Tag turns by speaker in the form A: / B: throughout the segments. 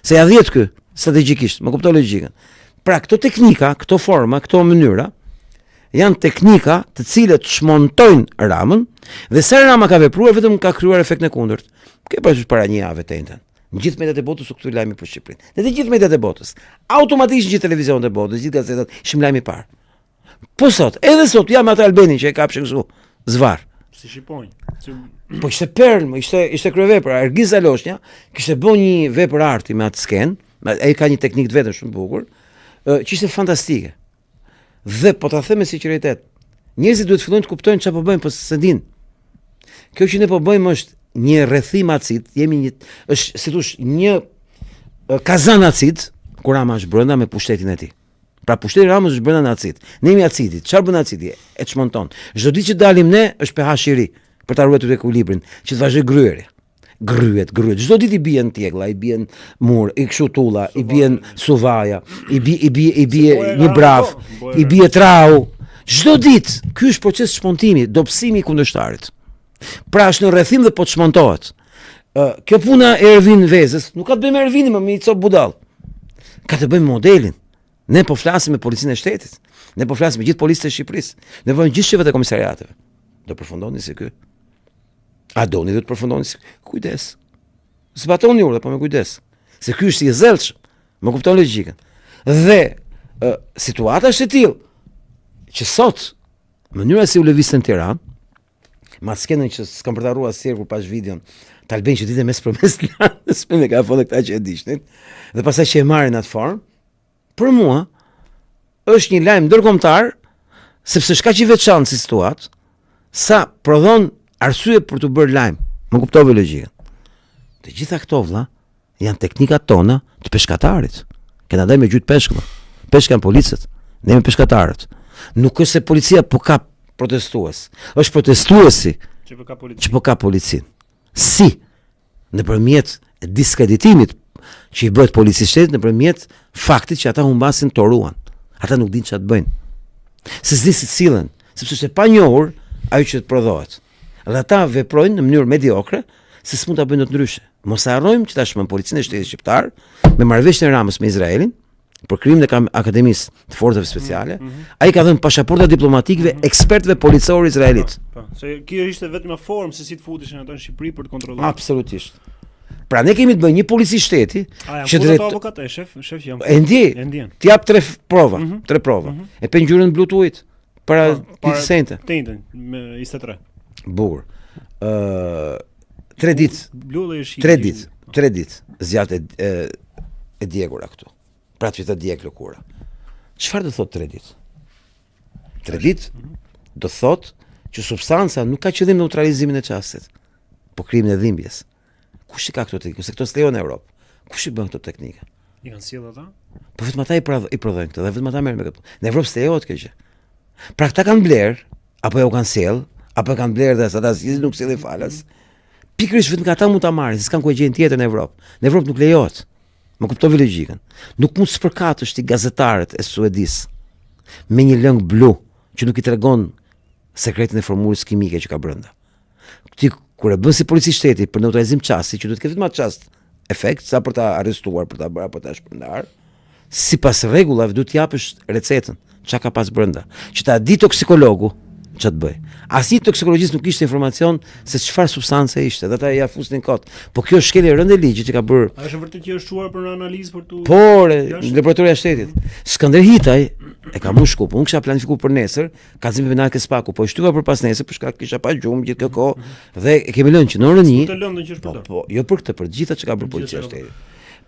A: Se ja dhjet ky strategjikisht, më kupton logjikën. Pra këto teknika, këto forma, këto mënyra janë teknika të cilat çmontojnë Ramën dhe sa Rama ka vepruar vetëm ka krijuar efektin e kundërt. Ke parasysh para një jave të enjten. Në gjithë mediat e botës u kthy lajmi për Shqipërinë. Në të gjithë mediat e botës. Automatikisht në gjithë televizionet e botës, gjithë gazetat, ishim lajmi i parë. Po sot, edhe sot jam me atë Albenin që e kapshin kështu, zvarr.
B: Si shqiponjë.
A: Si... Po ishte perlë, ishte ishte kryevepër. Ergys Zaloshnja kishte bërë një vepër arti me atë skenë, ai ka një teknikë të vetën shumë të bukur, që ishte fantastike. Dhe po ta them me sinqeritet, njerëzit duhet të fillojnë të kuptojnë çfarë po bëjnë, po s'e dinë. Kjo që ne po bëjmë është një rrethim acid, jemi një është si thosh një kazan acid, ku Rama është brenda me pushtetin e tij. Pra pushteti i Ramës është brenda në acid. Ne jemi acidi. Çfarë bën acidi? E çmonton. Çdo ditë që dalim ne është pH i ri për ta ruajtur ekuilibrin, që të vazhdojë gryerja. Gryet, gryet. Çdo ditë i bien tjegla, i bien mur, i kështu tulla, i bien suvaja, i bi i bie i bie një brav, i bie trau. Çdo ditë ky është proces çmontimi, dobësimi i kundërshtarit. Pra është në rrethim dhe po çmontohet. Ë kjo puna e Ervin Vezës nuk ka të bëjë me Ervinin, më me një copë budall. Ka të bëjë me modelin. Ne po flasim me policinë e shtetit. Ne po flasim me gjithë policët e Shqipërisë. Ne po gjithë shefat e komisariateve. Do përfundoni si ky. A doni do të përfundoni si ky? Kujdes. Zbatoni urdhra, po me kujdes. Se ky është i zellshëm. Më kupton logjikën. Dhe ë, situata është e tillë që sot mënyra si u lëvizte në Tiranë, Me atë skenën që s'kam për ta harruar asnjëherë kur pashë videon, të Alben që dilte mes për mes lanës me megafon dhe këta që e ndiqnin, dhe pastaj që e marrin atë formë, për mua, është një lajm ndërkombëtar, sepse është kaq i veçantë si situatë, sa prodhon arsye për t'u bërë lajm. Më kuptove logjikën. Të gjitha këto vlla Janë teknikat tona të peshkatarit. Kena dalë me gjujt peshk. Peshk janë policët, ne jemi peshkatarët. Nuk është se policia po kap protestues. Është protestuesi
B: që po kap policinë.
A: Që po kap policinë. Si? Nëpërmjet diskreditimit që i bëhet policisë shtetit nëpërmjet faktit që ata humbasin toruan. Ata nuk dinë çfarë të bëjnë. Se s'dinë si të sillen, sepse është e panjohur ajo që të prodhohet. Dhe ata veprojnë në mënyrë mediokre, se s'mund ta bëjnë dot ndryshe. Mos e harrojmë që tashmë policinë e shtetit shqiptar me marrëveshjen e Ramës me Izraelin për krijimin e Akademisë të Forcave Speciale, mm -hmm. ai ka dhënë pasaporta diplomatikëve mm -hmm. ekspertëve policorë izraelitë.
B: Po, po, se kjo ishte vetëm një formë se si të futeshin ato në Shqipëri për të kontrolluar.
A: Absolutisht. Pra ne kemi të bëjmë një polici shteti
B: që drejt avokat e shef, shef
A: që jam. E ndjej. E ndjen. Të jap tre prova, mm -hmm. tre prova. Mm -hmm. E pe ngjyrën blu të ujit para po, ditës
B: së enjte. Të enjten me 23.
A: Bukur. Ë uh, tre ditë.
B: Blu dhe
A: jeshil. Tre ditë, tre ditë zgjat e e, e djegura këtu. Pra që të djeg lëkura. Çfarë do thotë tre ditë? Tre ditë mhm. do thotë që substanca nuk ka qëllim neutralizimin e çastit, po krijimin e dhimbjes. Kush i ka këto teknika? Se këto s'lejohen në Europë. Kush i bën këto teknika?
B: I kanë sjellë ata?
A: Po vetëm ata i, pra, i prodhojnë këto dhe vetëm ata merren me këto. Në Evropë s'lejohet kjo gjë. Pra këta kanë blerë, apo ja u kanë sjellë, apo e kanë blerë dhe ata si nuk sjellin falas. Pikërisht vetëm ata mund ta marrin, se s'kan ku e gjejnë tjetër në Evropë. Në Evropë nuk lejohet. Më kuptove logjikën. Nuk mund të spërkatësh ti gazetarët e Suedisë me një lëng blu që nuk i tregon sekretin e formulës kimike që ka brenda. Ti kur e bën si polici shteti për neutralizim çasti, që duhet të ketë vetëm atë çast efekt sa për ta arrestuar, për ta bërë apo ta shpërndarë, sipas rregullave duhet të japësh recetën, çka ka pas brenda, që ta di toksikologu ç'a të bëjë. Asnjë toksikologjist nuk kishte informacion se çfarë substance ishte, dhe ata ia fusnin kot. Po kjo është shkelje e rëndë e ligjit që ka
B: bërë. A është vërtet që është çuar për në analizë
A: për tu? Por, laboratoria e shtetit. Skënder Hitaj e ka mush kupën. Unë kisha planifikuar për nesër, Kallëzim penal ke SPAK-u, po e shtyva për pasnesër për shkak kisha pa gjumë gjithë kjo kohë dhe e kemi lënë që në orën
B: 1. Të lëndën që është
A: po, përdor. Po, jo për këtë, për të gjitha që ka bërë policia e shtetit.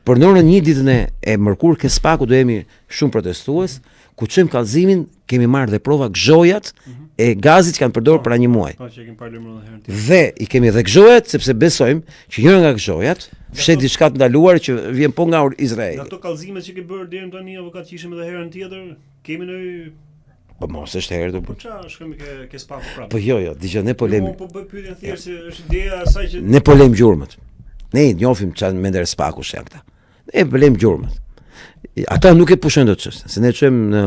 A: Për në orën 1 ditën e, e mërkurë ke SPAK-u do jemi shumë protestues, ku çojmë kallëzimin, kemi marrë dhe prova gëzhojat mm -hmm. e gazit që kanë përdorur po, para një muaji.
B: Po, që kemi parë lëmën
A: edhe herën Dhe i kemi dhe gëzhojat sepse besojmë që njëra nga gëzhojat fsheh diçka të ndaluar që vjen po nga Izraeli.
B: Nga këto kallëzime që ke bërë deri më tani avokat që ishim edhe herën tjetër, kemi në
A: Po mos është herë
B: do. Po ça, shkojmë ke ke SPAK-u
A: prapë. Po jo, jo, dëgjoj ne po
B: lemi. Po po bëj pyetjen thjesht se është ideja e asaj
A: që ne po lejmë gjurmët. Ne i njohim ça mender SPAK-u janë këta. Ne po lejmë gjurmët. Ata nuk e pushojnë dot çështjen, se ne çojmë në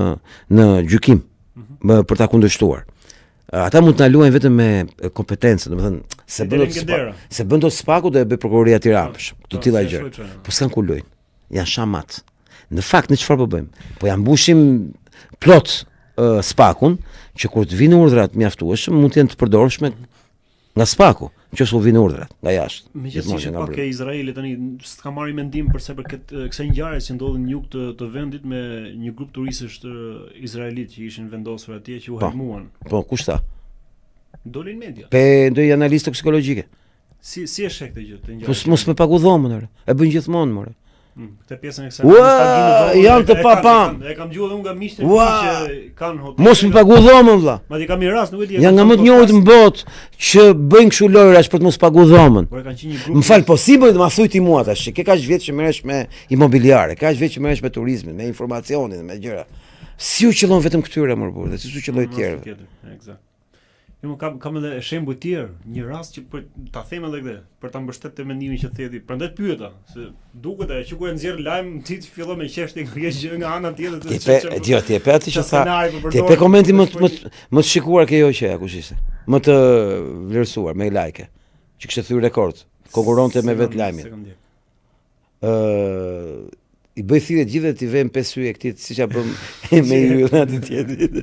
A: në gjykim mm -hmm. për ta kundërshtuar. Ata mund të na luajnë vetëm me kompetencën, domethënë s'e bën dot SPAK-u, s'e bën dot SPAK-u do e bëjë prokuroria e Tiranës, të po, tilla gjëra. Po s'kan ku luajnë. Janë shamat. Në fakt, ne çfarë po bëjmë? Po ja mbushim plot uh, spakun, që kur të vinë urdhrat mjaftueshëm, mund të jenë të përdorshme nga spaku, nëse u vinë urdhrat nga jashtë.
B: Meqenëse ishe pak ke Izraeli tani s'ka marrë mendim për sa i përket kësaj ngjarje që ndodhi në jug të, të vendit me një grup turistësh të izraelit që ishin vendosur atje që u po, helmuan.
A: Po, kush tha?
B: Doli në media.
A: Pe ndonjë analizë toksikologjike.
B: Si si e sheh këtë gjë
A: të ngjarjes? Po mos më pagu dhomën ore. E bën gjithmonë more.
B: Mm, këtë pjesën e kësaj Ua,
A: janë të papam.
B: E kam dëgjuar unë nga miqtë e mi që kanë
A: hotel. Mos më pagu dhomën vëlla.
B: Madje kam një rast, nuk e di.
A: Janë nga më të njohurit në botë që bëjnë kështu lojërash për të mos pagu dhomën.
B: Por kanë qenë një grup.
A: Më fal, po si bëjnë, ma thuj ti mua tash, ke kaq vjet që merresh me imobiliare, kaq vjet që merresh me turizmin, me informacionin, me gjëra. Si u qëllon vetëm këtyre mor burrë, si s'u qëlloi të tjerëve.
B: Eksakt. Jo, më kam kam edhe shembuj të tjerë, një rast që për ta them edhe këtë, për ta mbështetur mendimin që the ti. Prandaj të pyeta, se duket ajo që kur e nxjerr lajm ti të fillon me qeshti nga kjo gjë nga ana tjetër
A: të Ti pe, ti ti e pe atë që tha. Ti e pe komentin më më më të shikuar ke jo që ja kush ishte. Më të vlerësuar me like. Që kishte thyer rekord. Konkurronte me vetë lajmin. Ë i bëj thirrje të gjithëve t'i vëmë pesë yje këtij siç ia bëm me yll atë tjetrit.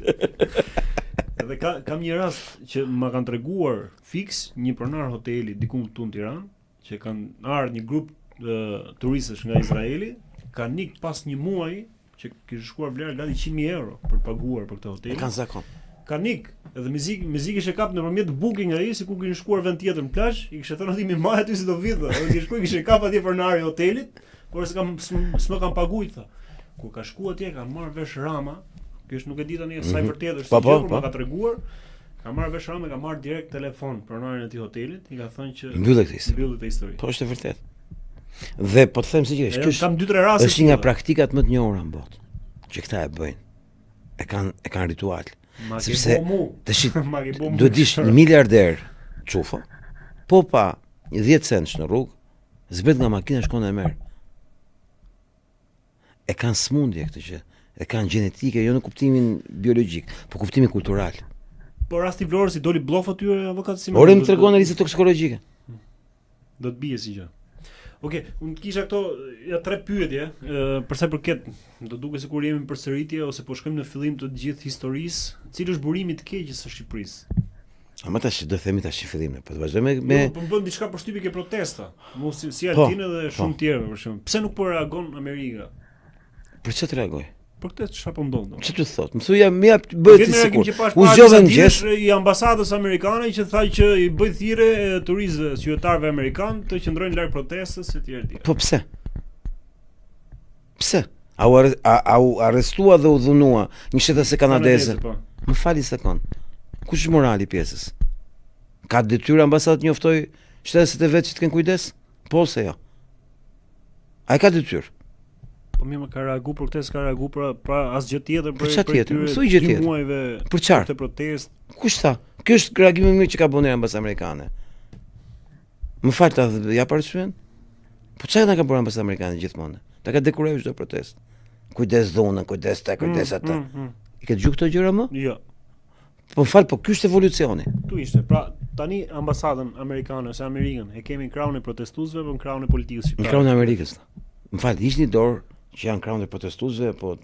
B: Edhe ka kam një rast që ma kanë treguar fiks një pronar hoteli diku këtu në Tiranë, që kanë ardhur një grup e, turistësh nga Izraeli, kanë ik pas një muaji që kishte shkuar vlera gati 100.000 euro për të paguar për këtë hotel.
A: E kanë zakon.
B: Kanë ik, edhe mezi mezi kishte kap nëpërmjet booking ai se ku kishin shkuar vend tjetër në plazh, i kishte thënë atij mi maj aty se do vi tha. Edhe kishte shkuar kishte kap atje pronari i hotelit, por s'kam s'më kanë paguajt tha. Kur ka shkuar atje ka marr vesh Rama, kjo është nuk e di tani sa i mhm. vërtetë është, po, po, por po. ma ka treguar. Ka marrë vesh Rama, ka marrë direkt telefon pronarin e atij hotelit, i ka thënë që
A: mbyllet këtë
B: histori. Mbyllet këtë histori.
A: Po është e vërtetë. Dhe po të them sinqerisht,
B: kjo është kam dy tre raste.
A: Është një nga praktikat më të njohura në botë që këta e bëjnë. E kanë e kanë ritual.
B: Ma
A: Sepse tash duhet dish një miliarder çufo. Po pa një 10 centsh në rrugë, zbret nga makina shkon e merr. E kanë smundje këtë gjë. E kanë gjenetike, jo në kuptimin biologjik, po kuptimin kultural.
B: Po rasti i Vlorës i doli bllof aty avokat
A: si më. Ore më tregon analiza toksikologjike.
B: Do të bie si gjë. Okej, okay, unë kisha këto ja tre pyetje, ë për sa i përket, do duket sikur jemi në përsëritje ose po shkojmë në fillim të gjithë historisë, cili është burimi i të keqes së
A: Shqipërisë? Ama tash do themi tash në fillim, po të vazhdojmë me,
B: me... Jo, po më bën diçka përshtypje ke protesta, mu si, si po, Altin edhe po. shumë tjerë për shembull. Pse nuk po reagon Amerika?
A: Për çfarë të reagoj?
B: Për këtë çfarë po ndodh?
A: Çfarë të thotë? Më thuaj, më jap bëj ti sikur. U zgjove në
B: mëngjes i ambasadës amerikane që tha që i bëj thirrje turistëve, qytetarëve amerikanë të qëndrojnë larg protestës etj etj.
A: Po pse? Pse? A u, a, a u arrestua dhe u dhunua një shtetase kanadeze? Po. Më fal një sekond. Kush është morali i pjesës? Ka detyrë ambasada të njoftojë shtetasit e vet që të kenë kujdes? Po ose jo? A e ka detyrë?
B: Po mirë, më ka reagu për këtë, s'ka reagu për pra asgjë tjetër
A: për për tjetër, më thuaj gjë tjetër.
B: Muajve
A: për çfarë?
B: Këtë protestë.
A: Kush tha? Ky është reagimi më mirë që ka bërë ambasada amerikane. Më fal ta jap arsyen? Po çfarë na ka bërë ambasada amerikane gjithmonë? Ta ka dekurajuar çdo protestë. Kujdes dhunën, kujdes të, kujdes mm, atë. Mm, mm. I ke dëgjuar këto gjëra
B: më? Jo.
A: Po më fal, po ky është evolucioni.
B: Tu ishte. Pra, tani ambasadën amerikane ose Amerikën e kemi në krahun e protestuesve apo në krahun e politikës
A: shqiptare? Në krahun e Amerikës. Më fal, hiqni dorë që janë krahun e protestuesve, po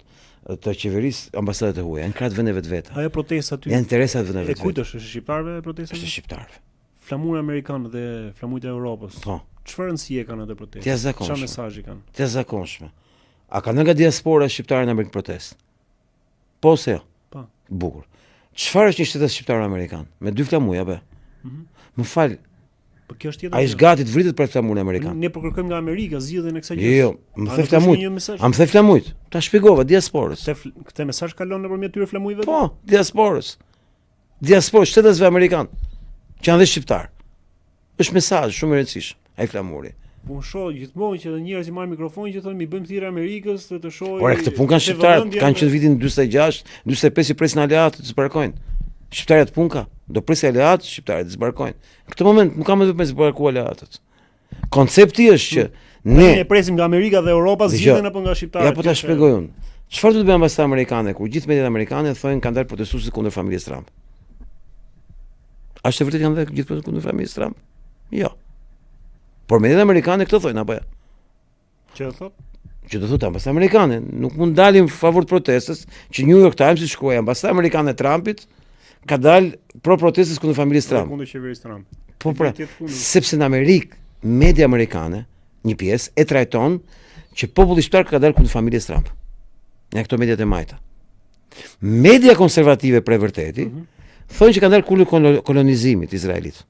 A: të qeverisë ambasadat e huaja, janë krah të vendeve të
B: veta. Ajo protestë aty.
A: Janë interesat e vendeve
B: të veta. E kujt është? Është shqiptarëve protesta?
A: Është shqiptarëve.
B: Flamuri amerikan dhe flamujt e Europës.
A: Po.
B: Çfarë rëndësie kanë ato protesta?
A: Të jashtëzakonshme.
B: Çfarë mesazhi
A: kanë? Të jashtëzakonshme. A kanë nga diaspora shqiptare në Amerikë protestë? Po ose jo?
B: Po.
A: Bukur. Çfarë është një shtetas shqiptar amerikan? Me dy flamuj apo? Mm -hmm. Më fal.
B: Po kjo është tjetër.
A: Ai është gati të vritet për flamurin amerikan.
B: Ne po kërkojmë nga Amerika zgjidhjen e kësaj
A: gjëje. Jo, jo, më the flamujt. A më the flamujt? Ta shpjegova diasporës.
B: Këtë këtë mesazh kalon nëpërmjet tyre flamujve?
A: Po, diasporës. Diasporës, shtetasve amerikan, që janë dhe shqiptar. Është mesazh shumë i rëndësishëm ai
B: flamuri. Po unë shoh gjithmonë që edhe njerëz i marrin mikrofon që thonë i bëjmë thirrje Amerikës të të
A: shohë. Ore këtë punë kanë shqiptarët, kanë që në vitin 46, 45 i presin aleatët të zbarkojnë. Shqiptarët punë ka, do presin aleatët shqiptarët të zbarkojnë. Në këtë moment nuk ka më të zbarku aleatët. Koncepti është që
B: hmm. ne ne presim nga Amerika dhe Europa zgjidhjen apo nga shqiptarët.
A: Ja po ta shpjegoj unë. Çfarë do të bëjë ambasada amerikane kur gjithë mediat amerikane thonë kanë dalë protestuesit kundër familjes Trump? A është e vërtetë kanë dalë gjithë protestuesit kundër familjes Trump? Jo. Por mediat amerikane këtë thonë apo jo?
B: Që thot?
A: Që do thotë ambasada amerikane, nuk mund dalim në favor të protestës, që New York Times i shkruaj ambasada amerikane e Trumpit ka dalë pro protestës kundër familjes Trump.
B: Kundër qeverisë Trump.
A: Po pra, sepse në Amerikë media amerikane, një pjesë e trajton që populli shqiptar ka dalë kundër familjes Trump. Nga këto mediat e majta. Media konservative për vërteti, mm -hmm. thonë që kanë dalë kundër kolonizimit izraelit.